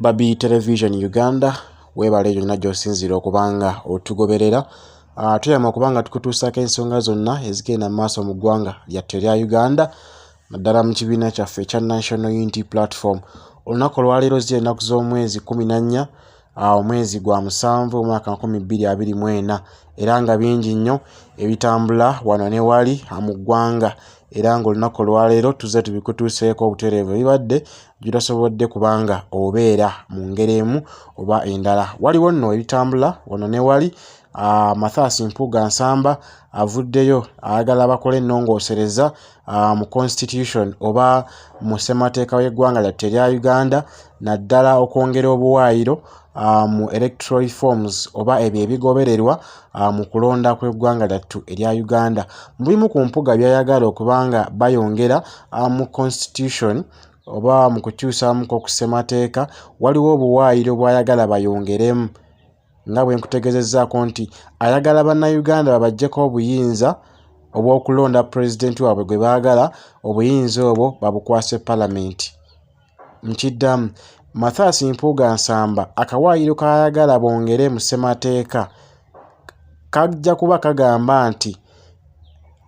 Babi Television Uganda, weebale yonna gy'osinziira okubanga otugoberera. Tuyama okubanga tukutuusaako ensonga zonna ezigenda mu maaso mu ggwanga lyattu erya Uganda, naddala mu kibiina kyaffe ekya National Unity Platform. Olunaku olwaleero ziri ennaku z'omwezi 14, omwezi gwa 7, omwaka 2024, era nga bingi nnyo ebitambula wano ne wali mu ggwanga, era ng'olunaku olwaleero tuzze tubikutuuseeko obutereevu ebibadde gy'otasobodde kubanga obeera mu ngeri emu oba endala. Waliwo nno ebitambula wano ne wali. Mathias Mpuuga Nsamba avuddeyo ayagala bakole ennongoosereza mu constitution oba mu ssemateeka w'eggwanga lyattu erya Uganda, naddala okwongera obuwaayiro mu electoral reforms oba ebyo ebigobererwa mu kulonda kw'eggwanga lyattu erya Uganda. Mu bimu ku Mpuuga by'ayagala okuba nga bayongera mu constitution oba mu kukyusaamuko ku ssemateeka, waliwo obuwaayiro bw'ayagala bayongeremu, nga bwe nkutegeezezzaako nti ayagala Bannayuganda babaggyeko obuyinza obw'okulonda pulezidenti waabwe gwe baagala, obuyinza obwo babukwase Palamenti. Nkiddamu, Mathias Mpuuga Nsamba akawaayiro k'ayagala bongere mu ssemateeka kajja kuba kagamba nti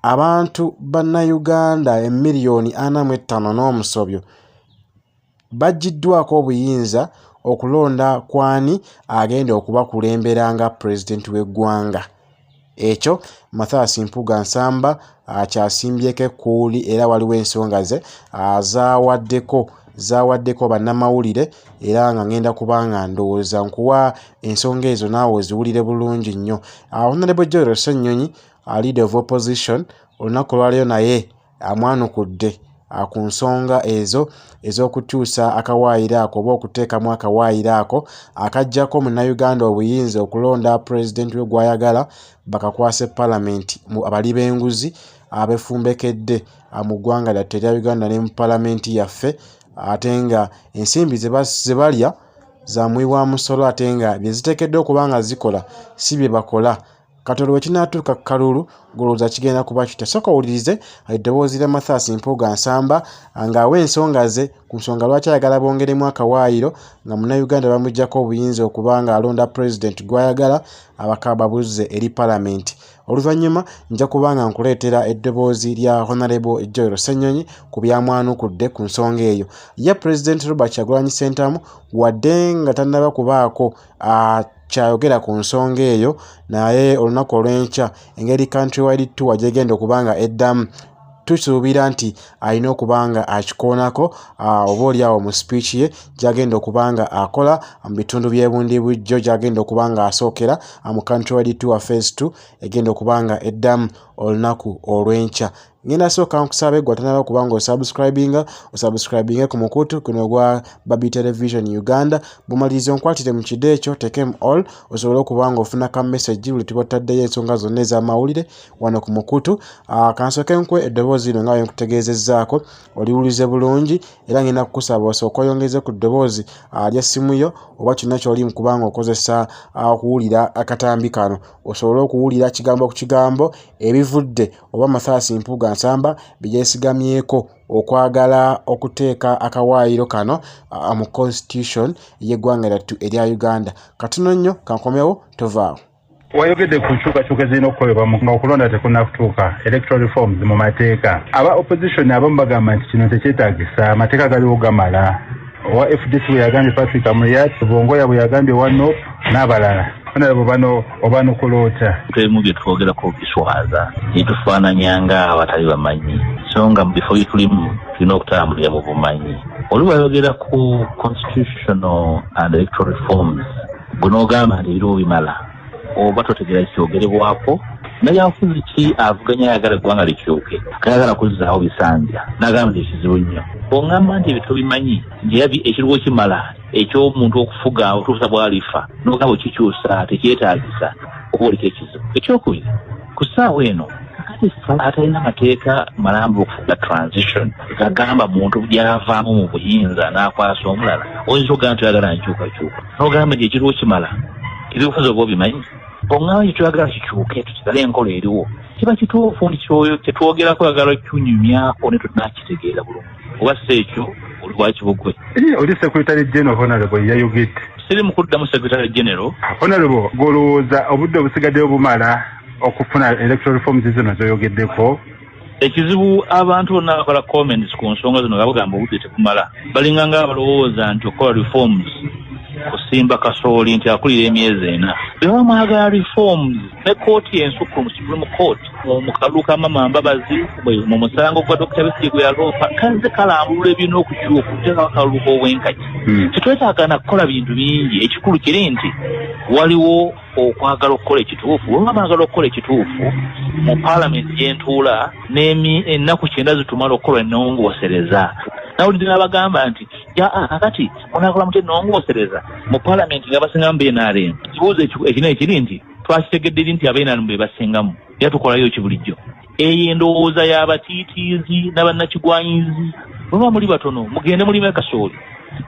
abantu Bannayuganda emiliyoni 45 n'omusobyo baggyiddwako obuyinza okulonda kwani agenda okubakulembera nga pulezidenti w'eggwanga. Ekyo Mathias Mpuuga Nsamba akyasimbyeko ekkuuli, era waliwo ensonga ze zaawaddeko bannamawulire, era nga ngenda kuba nga ndowooza nkuwa ensonga ezo naawe oziwulire bulungi nnyo. Honorable Joel Ssenyonyi, leader of opposition, olunaku olwaleero naye amwanukudde ku nsonga ezo ez'okukyusa akawaayiro ako oba okuteekamu akawaayiro ako akaggyako Munnayuganda obuyinza okulonda pulezidenti we gw'ayagala, bakakwase Palamenti. Abali b'enguzi abefumbekedde mu ggwanga lyattu erya Uganda ne mu Palamenti yaffe, ate nga ensimbi ze balya za muwi wa musolo, ate nga bye ziteekeddwa okuba nga zikola si bye bakola. Kati olwo bwe kinaatuuka ku kalulu, golowooza kigenda kuba kitya? Sooka owulirize eddoboozi lya Mathias Mpuuga Nsamba ng'awa ensonga ze ku nsonga lwaki ayagala bongeremu akawaayiro nga Munnayuganda bamuggyako obuyinza okuba ng'alonda pulezidenti gw'ayagala, abaka babuzze eri Palamenti. Oluvannyuma nja kuba nga nkuleetera eddoboozi lya Honorable Joel Ssenyonyi ku byamwanukudde ku nsonga eyo. Ye Pulezidenti Robert Kyagulanyi Ssentamu, wadde nga tannaba kubaako kyayogera ku nsonga eyo, naye olunaku olw'enkya engeri countrywide tour gyegenda okuba nga eddamu, tusuubira nti alina okuba nga akikoonako oba oliawo mu speech ye gyagenda okuba nga akola mu bitundu by'ebundibujjo, gyagenda okuba nga asookera mu countrywide tour phase 2 egenda okuba nga eddamu olunaku olw'enkya. Ngenda sooka nkusabe gwe atanaba kuba nga osubscribinga, osubscribinge ku mukutu guno ogwa Babi Television Uganda. Bumaliriza onkwatire mu kide ekyo tekemu all, osobole okuba nga ofuna ka message buli tuba tutaddeyo ensonga zonna ez'amawulire wano ku mukutu. Kansooke nkwe eddoboozi lino nga bwe nkutegeezezzaako, oliwulize bulungi, era ngenda kukusaba osooke oyongeze ku ddoboozi ly'essimu yo oba kyonna ky'oli mu kuba nga okozesa okuwulira akatambi kano, osobole okuwulira kigambo ku kigambo ebivudde oba Mathias Mpuuga Nsamba bye yeesigamyeko okwagala okuteeka akawaayiro kano mu constitution y'eggwanga lyattu erya Uganda. Katono nnyo kankomewo, tovaawo. Wayogedde ku nkyukakyuka ezirina okukolebwa nga okulonda tekunnakutuuka, electoral reforms mu mateeka. Aba opposition abamu bagamba nti kino tekyetaagisa, amateeka galiwo gamala. Owa FDC bwe yagambye, Patrick Amuriat, Bongoya bwe yagambye wa NOP n'abalala. Honorable, bano obanukuloota? Ebimu bye twogerako biswaza, netufaananya nga abatali bamanyi, so nga mu bifo bye tulimu tulina okutambulira mu bumanyi. Oli wayogera ku constitutional and electoral reforms, gwe n'ogamba nti ebiriwo bimala, oba totegeera kyogerebwako. Nabyabufuzi ki avuganya ayagala eggwanga likyuke, tayagala kuzzaawo bisanja, n'agamba nti ekizibu nnyo. Oŋŋamba nti ebyo tobimanyi, nti era ekiriwo kimala eky'omuntu okufuga otuusa bw'alifa, n'ogamba okikyusa tekyetaagisa, oba oliko ekizibu. Ekyokubiri, ku ssaawa eno kakati ffe atalina mateeka malamba okufuga transition gagamba muntu gy'avaamu mu buyinza n'akwasa omulala, oyinza okugamba nti oyagala nkyukakyuka n'ogamba nti ekiriwo kimala, ebyobufuzi oba obimanyi. Oŋŋamba nti toyagala kikyuke, tusigale enkola eriwo, kiba kituufu nti kyetwogerako oyagala kyunyumyako ne tunakitegeera bulungi, oba si ekyo. Oli wa Kibugwe. Oli Secretary General, Honorable yayogedde. Siri mu kuddamu Secretary General. Honorable, gw'olowooza obudde obusigaddeyo bumala okufuna electoral reforms zino z'oyogeddeko? Ekizibu abantu bonna abakola comments ku nsonga zino nga bagamba obudde tebumala, balinga nga abalowooza nti okukola reforms kusimba kasooli nti akulira emyezi 4. Bwe baba mwagala reforms ne kkooti ensukkulumu, Supreme Court, mu kalulu ka Mama Mbabazi, mu musango gwa Dokita Besigye gwe yaloopa, kazze kalambulula ebirina okukyuka okuteekawo akalulu k'obwenkanya. Tetwetaaga na kukola bintu bingi. Ekikulu kiri nti waliwo okwagala okukola ekituufu. Bwe baba baagala okukola ekituufu mu paalamenti gye ntuula, ennaku 90 zitumala okukola ennongoosereza. Nawulidde n'abagamba nti kakati munaakola mutya ennongoosereza mu paalamenti nga basingamu ba NRM? Ekibuuzo ekinene kiri nti twakitegedde eri nti aba NRM be basingamu, era tukolayo ki bulijjo? Eyo endowooza y'abatiitiizi n'abannakigwanyizi. Bwe muba muli batono mugende mulime kasooli.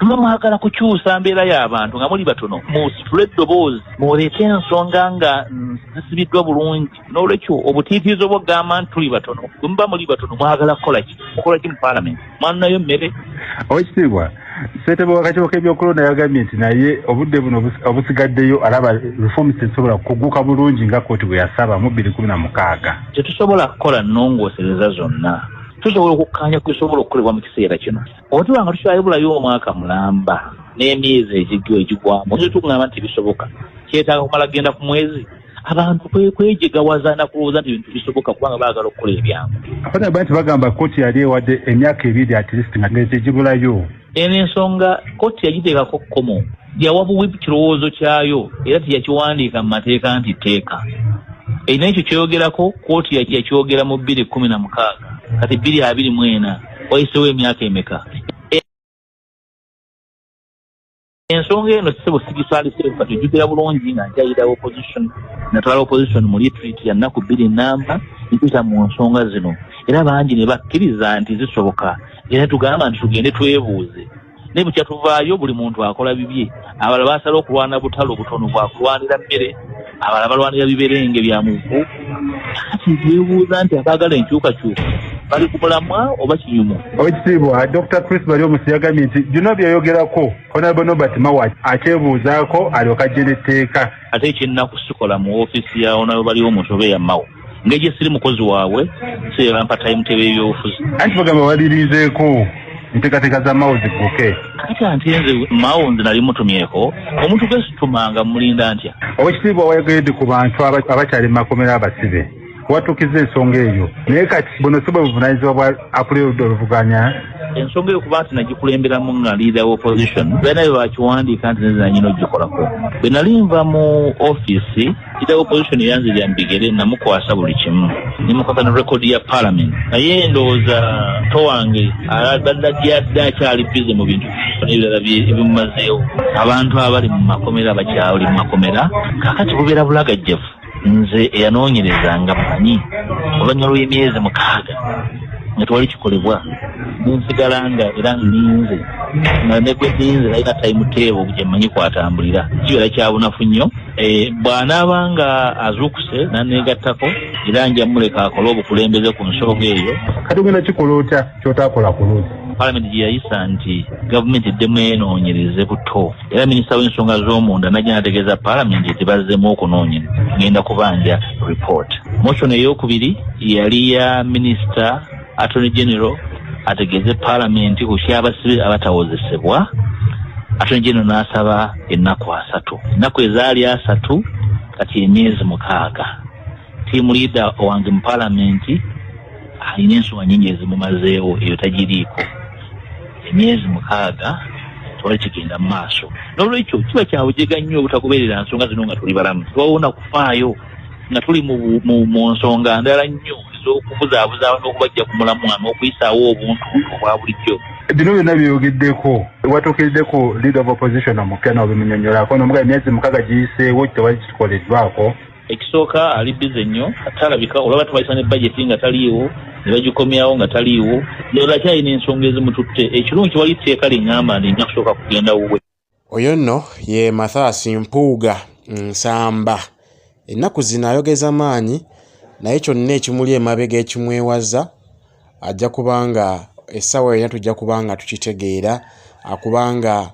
Muba mwagala kukyusa mbeera y'abantu nga muli batono, musitule eddoboozi, muleete ensonga nga zisibiddwa bulungi. N'olwekyo obutiitiizi obw'okugamba nti tuli batono, bwe muba muli batono mwagala kukola ki? Mukola ki mu paalamenti? Mwanunayo mmere? Oweekitiibwa ssentebe w'akakiiko k'ebyokulonda yagambye nti naye obudde buno obusigaddeyo alaba reforms tezisobola kuguka bulungi nga kkooti bwe yasaba mu 2016. Tetusobola kukola nnongoosereza zonna. Tusobola okukkaanya ku bisobola okukolebwa mu kiseera kino. Oba tuba nga tukyayibulayo omwaka mulamba n'emyezi egigwamu, oyinza otugamba nti bisoboka. Kyetaaga kumala kugenda ku mwezi? Abantu kwejegawaza na kulowooza nti ebintu bisoboka kubanga baagala okukola ebyangu. Abana nti bagamba kkooti yali ewadde emyaka 2 at least nga tegibulayo. Eno ensonga kkooti yagiteekako kkomo, yawa buwi kirowoozo kyayo era teyakiwandiika mu mateeka nti tteeka. Erina ekyo kyoyogerako, kkooti yakyogera mu 2016, kati 2024, wayiseewo emyaka emeka? Ensonga eno ssebo sigisaliseeko kati. Ojjukira bulungi nga nkyayira opposition, natwala opposition mu retreat ya nnaku 2 namba, mpita mu nsonga zino era bangi ne bakkiriza nti zisoboka, era tugamba nti tugende twebuuze. Naye bukya tuvaayo buli muntu akola bibye. Abalala basala okulwana butalo butono bwa kulwanira mmere, abalala balwanira biberenge bya muvu. Kati twebuuza nti abaagala enkyukakyuka bali ku mulamwa oba kinyumu? Oweekitiibwa Dr. Chris Baryomunsi yagambye nti byonna byeyogerako Honorable Norbert Mao akyebuuzaako alyoke ajje n'etteeka. Ate ekyennaku sikola mu ofiisi ya Honorable Baryomunsi oba eya Mao, ng'egye siri mukozi waabwe, si bampa timetable y'ebyobufuzi. Anti bagamba walirizeeko enteekateeka za Mao zigguke. Kati ate nze Mao nze nali mutumyeko, omuntu gwe situmanga mulinda ntya? Oweekitiibwa, wayogeredde ku bantu abakyali mu makomera abasibe, watuukiza ensonga eyo, naye kati buno si bwe buvunaanyizibwa bwa akulira oludda oluvuganya? Ensonga eyo kuba nti nagikulemberamu nga leader wa opposition, balina bye bakiwandiika nti nze nanyina ogikolako. Bwe nali nva mu ofiisi, leader wa opposition yanzirira mu bigere, namukwasa buli kimu, nemukwasa ne record ya parliament. Naye ndowooza to wange abadde adde akyali busy mu bintu n'ebirala ebimumazeewo. Abantu abali mu makomera bakyali mu makomera, kaakati bubeera bulagajjavu. Nze eyanoonyereza nga mmanyi oluvannyuma lw'emyezi 6 nga tewali kikolebwa, nensigala nga era nninze, nga ne gwe nninze talina timetable gye mmanyi kwatambulira. Kibeera kya bunafu nnyo. Bw'anaaba nga azuukuse n'aneegattako, era nja muleka akole obukulembeze ku nsonga eyo. Kati ogenda kikola otya ky'otaakola ku luli? Paalamenti gye yayisa nti gavumenti eddemu enoonyereze buto, era minisita w'ensonga z'omunda najja n'ategeeza paalamenti nti bazzeemu okunoonyereza, ngenda kubanja report. Motion ey'okubiri yali ya minisita Attorney General ategeeze paalamenti ku ky'abasibe abatawozesebwa. Attorney General n'asaba ennaku 30, ennaku ezaali 30 kati emyezi 6. Team leader wange mu paalamenti alina ensonga nnyingi ezimumazeewo, eyo tagiriiko. Emyezi 6 tewali kigenda mu maaso. N'olwekyo kiba kya bujega nnyo obutagoberera nsonga zino nga tuli balamu. Tewawona kufaayo nga tuli mu nsonga ndala nnyo ez'okubuzaabuza n'okubajja ku mulamwa n'okuyisaawo obuntu obwa bulijjo. Bino byonna byogeddeko, watuukiridde leader of opposition omupya n'obimunyonnyolako n'omugamba emyezi 6 giyiseewo tewali kikoleddwako. Ekisooka ali busy nnyo, talabika, olaba tubayisa ne bajeti nga taliiwo, ne bagikomyawo nga taliiwo, ndowooza akyalina ensonga ezimututte. Ekirungi tewali tteeka liŋŋamba nti nja kusooka kugenda wuwe. Oyo nno ye Mathias Mpuuga Nsamba. Ennaku zino ayogeza maanyi, naye kyonna ekimuli emabega ekimwewaza ajja kubanga Essaawa yonna tujja kuba nga tukitegeera kubanga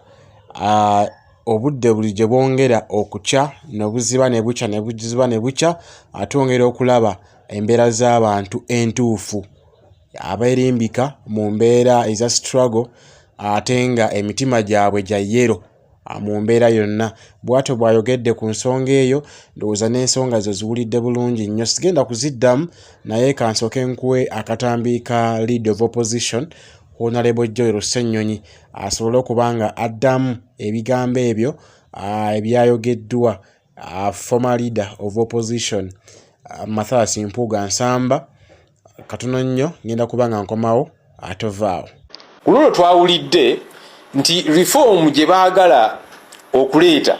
obudde buli gye bwongera okukya ne buziba ne bukya ne buziba ne bukya, twongera okulaba embeera z'abantu entuufu abeerimbika mu mbeera eza struggle ate nga emitima gyabwe gya yellow mu mbeera yonna. Bw'atyo bw'ayogedde ku nsonga eyo. Ndowooza n'ensonga zo ziwulidde bulungi nnyo, sigenda kuziddamu, naye kansooke nkuwe akatambi ka Leader of Opposition Honorable Joel Ssenyonyi asobole okuba nga addamu ebigambo ebyo ebyayogeddwa former Leader of Opposition Mathias Mpuuga Nsamba. Katono nnyo ngenda kuba nga nkomawo, atovaawo. Ku luno twawulidde nti reform gye baagala okuleeta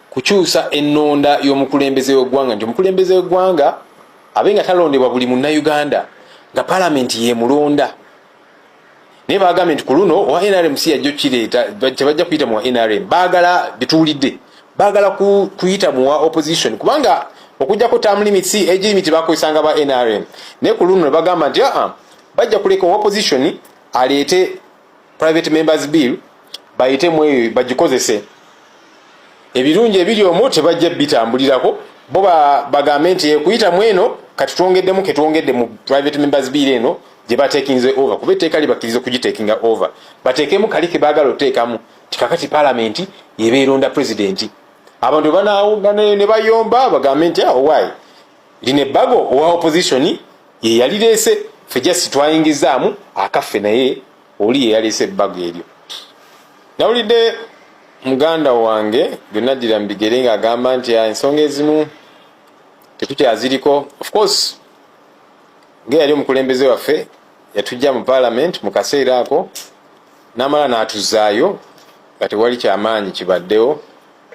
kukyusa ennonda y'omukulembeze w'eggwanga, nti omukulembeze w'eggwanga abe nga talondebwa buli Munnayuganda, nga Palamenti yemulonda. Naye bagambye nti ku luno owa NRM si yajja okukireeta, tebajja kuyita mu wa NRM. Baagala bituwulidde, baagala kuyita mu wa opposition, kubanga okugjako term limits, age limit bakozesanga ba NRM. Naye ku luno ne bagamba nti aa, bajja kuleka owa opposition aleete private members bill, bayitemu eyo bagikozese. Ebirungi ebiri omwo tebajja bitambulirako bo, bagambe nti ekuyitamu eno kati twongeddemu ketwongedde mu private members bill eno gye batekinze over, kuba etteeka libakkiriza okugitekinga over, bateekemu kali ke baagala oteekamu, ti kakati Palamenti yeba eronda pulezidenti. Abantu banawuga ne bayomba, bagambe nti owai lino ebbago owa opposition ye yalireese, ffe just twayingizaamu akaffe, naye oli ye yaleese ebbago eryo. Nawulidde muganda wange gwenaddira mu bigere ng'agamba nti ensonga ezimu tetukyaziriko. Of course, nga yali omukulembeze waffe, yatujja mu Parliament mu kaseera ako n'amala n'atuzaayo nga tewali kyamaanyi kibaddewo.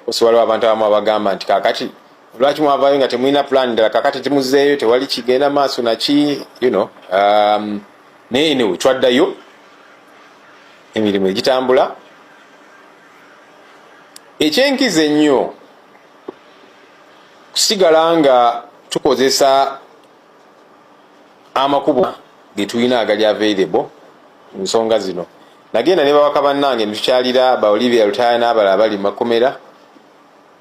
Osi waliwo abantu abamu abagamba nti kakati lwaki mwavaayo nga temulina plan ddala, kakati temuzeeyo, tewali kigenda maaso naki. Naye anyway, twaddayo, emirimu egitambula. Ekyenkiza ennyo kusigala nga tukozesa amakubo getulina agali available mu nsonga zino. Nagenda ne babaka bannange netukyalira ba Olivia Lutaya n'abalala bali makomera,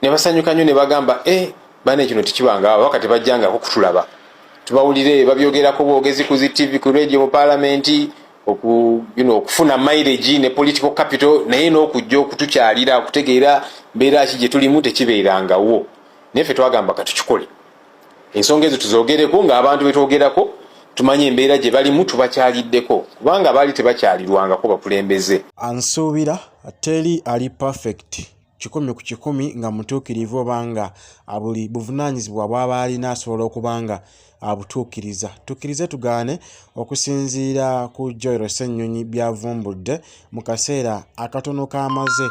ne basanyuka nnyo ne bagamba, e bane, kino tekibanga, ababaka tebajjangako kutulaba, tubawulire babyogerako bwogezi ku zi TV, ku radio, mu Palamenti, okufuna mileage ne political capital, naye n'okujja okutukyalira okutegeera mbeera ki gye tulimu tekibeerangawo. Naye ffe twagamba katukikole, ensonga ezo tuzogereko ng'abantu betwogerako tumanye embeera gye balimu, tubakyaliddeko, kubanga baali tebakyalirwangako bakulembeze. Ansuubira teri ali perfect 100% nga mutuukirivu oba nga buli buvunaanyizibwa bw'aba alina asobola okuba nga abutuukiriza. Tukkirize tugaane, okusinziira ku Joel Ssenyonyi by'avumbudde mu kaseera akatono k'amaze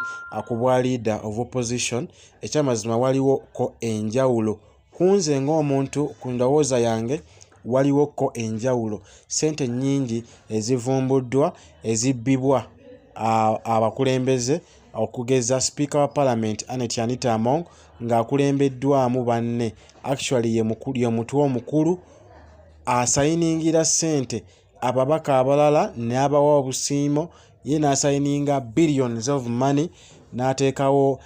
ku bwa Leader of Opposition, ekyamazima waliwo ko enjawulo. Ku nze ng'omuntu, ku ndowooza yange, waliwo ko enjawulo. Ssente nnyingi ezivumbuddwa ezibbibwa abakulembeze, okugeza Sipiika wa Palamenti Annet Anita Among ng'akulembeddwamu banne, actually ye mutwe omukulu asayiningira ssente ababaka abalala n'abawa obusiimo, ye n'asayininga billions of money n'ateekawo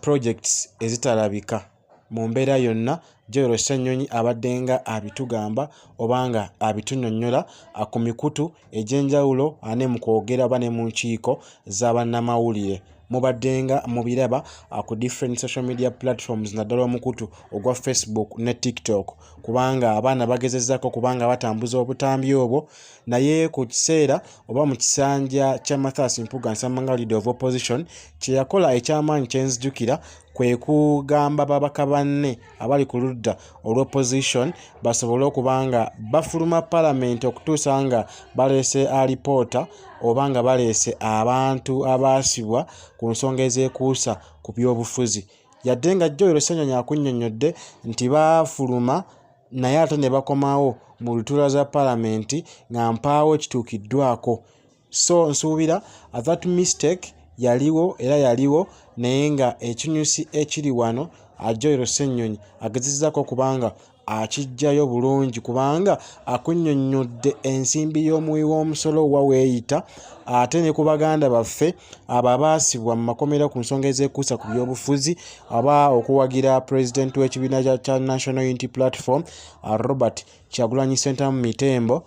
projects ezitalabika mu mbeera yonna. Joel Ssenyonyi abadde nga abitugamba oba nga abitunnyonnyola ku mikutu egy'enjawulo ne mu kwogera oba ne mu nkiiko za bannamawulire. Mubadde nga mubiraba ku different social media platforms, naddala omukutu ogwa Facebook ne TikTok, kubanga abaana bagezezzaako kubanga batambuza obutambi obwo. Naye ku kiseera oba mu kisanja kya Mathias Mpuuga Nsamba nga Leader of Opposition, kye yakola ekyamaanyi kyenzijukira kwe kugamba babaka banne abali ku ludda olw'opposition basobole okuba nga bafuluma Palamenti okutuusa nga baleese alipoota oba nga baleese abantu abaasibwa ku nsonga ezeekuusa ku byobufuzi. Yadde nga Joel Ssenyonyi akunnyonnyodde nti baafuluma, naye ate ne bakomawo mu lutuula za Palamenti nga mpaawo kituukiddwako. So nsuubira that mistake yaliwo era yaliwo, naye nga ekinyusi ekiri wano, Joel Ssenyonyi agezezzaako okubanga Akiggyayo bulungi kubanga akunnyonnyodde ensimbi y'omuwi w'omusolo wa weeyita, ate ne ku baganda baffe abo abaasibwa mu makomera ku nsonga ezeekuusa ku byobufuzi oba okuwagira pulezidenti w'ekibiina kya National Unity Platform Robert Kyagulanyi Ssentamu Mitembo.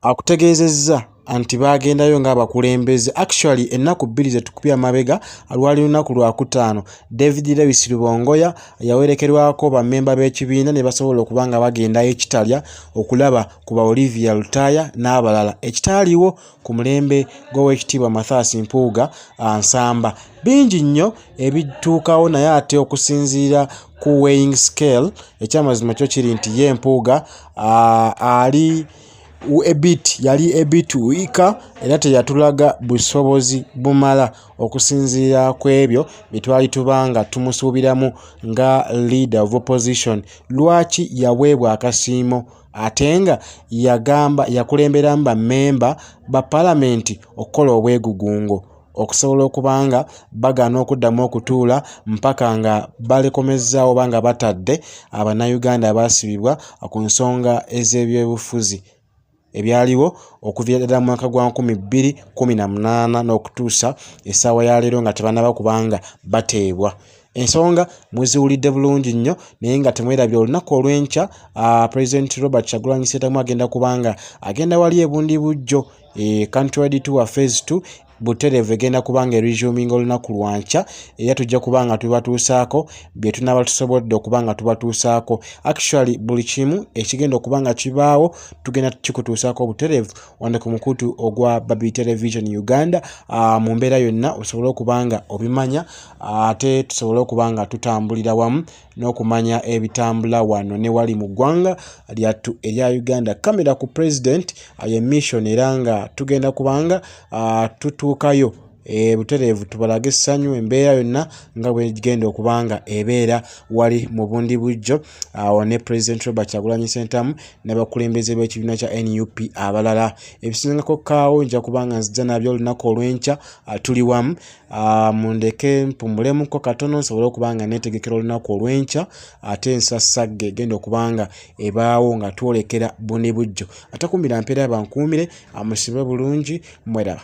Akutegeezezza nti baagendayo ng'abakulembeze. Actually ennaku 2 zetukubye amabega, lwali lunaku Lwakutaano, David Lewis Rubongoya yawerekerwako bammemba b'ekibiina ne basobola okuba nga bagendayo ekitalya okulaba ku ba Olivia Lutaaya n'abalala, ekitaaliwo ku mulembe gw'Oweekitiibwa Mathias Mpuuga Nsamba. Bingi nnyo ebituukawo, naye ate okusinziira ku weighing scale, ekyamazima kyo kiri nti ye Mpuuga ali a bit, yali a bit weaker, era teyatulaga busobozi bumala okusinziira ku ebyo bye twali tuba nga tumusuubiramu nga leader of opposition. Lwaki yaweebwa akasiimo ate nga yagamba yakulemberamu bammemba ba palamenti okukola obwegugungo okusobola okuba nga bagaana okuddamu okutuula mpaka nga balekomezzaawo oba nga batadde Abannayuganda abaasibibwa ku nsonga ez'ebyobufuzi ebyaliwo okuviira ddala mu mwaka gwa 2018 n'okutuusa essaawa ya leero nga tebannaba kubanga bateebwa? Ensonga muziwulidde bulungi nnyo, naye nga temwerabira olunaku olw'enkya President Robert Kyagulanyi Ssentamu agenda kubanga agenda wali ebundi bujjo e Countrywide Tour Phase 2 butereevu egenda kubanga eresuminga olunaku lwankya, era tujja kuba nga tubatuusaako bye tunaaba tusobodde okuba nga tubatuusaako. Actually buli kimu ekigenda okuba nga kibaawo tugenda kikutuusaako obutereevu wano ku mukutu ogwa Babi Television Uganda, mu mbeera yonna osobole okuba nga obimanya, ate tusobole okuba nga tutambulira wamu n'okumanya ebitambula wano ne wali mu ggwanga lyattu erya Uganda. Kamera ku president ye mission, era nga tugenda kubanga tutuukayo butereevu tubalage essanyu, embeera yonna nga bwegenda okuba nga ebeera wali mu bundi bujjo awo ne President Robert Kyagulanyi Ssentamu n'abakulembeze b'ekibiina kya NUP abalala. Ebisingako kaawo nja kuba nga nzija nabyo olunaku olw'enkya. Tuli wamu, mundeke mpumulemuko katono nsobole okuba nga neetegekera olunaku olw'enkya, ate ensasagge egenda okuba nga ebaawo nga twolekera bundi bujjo. Atakumbira mpeera bankuumire, amusibe bulungi, mweraba.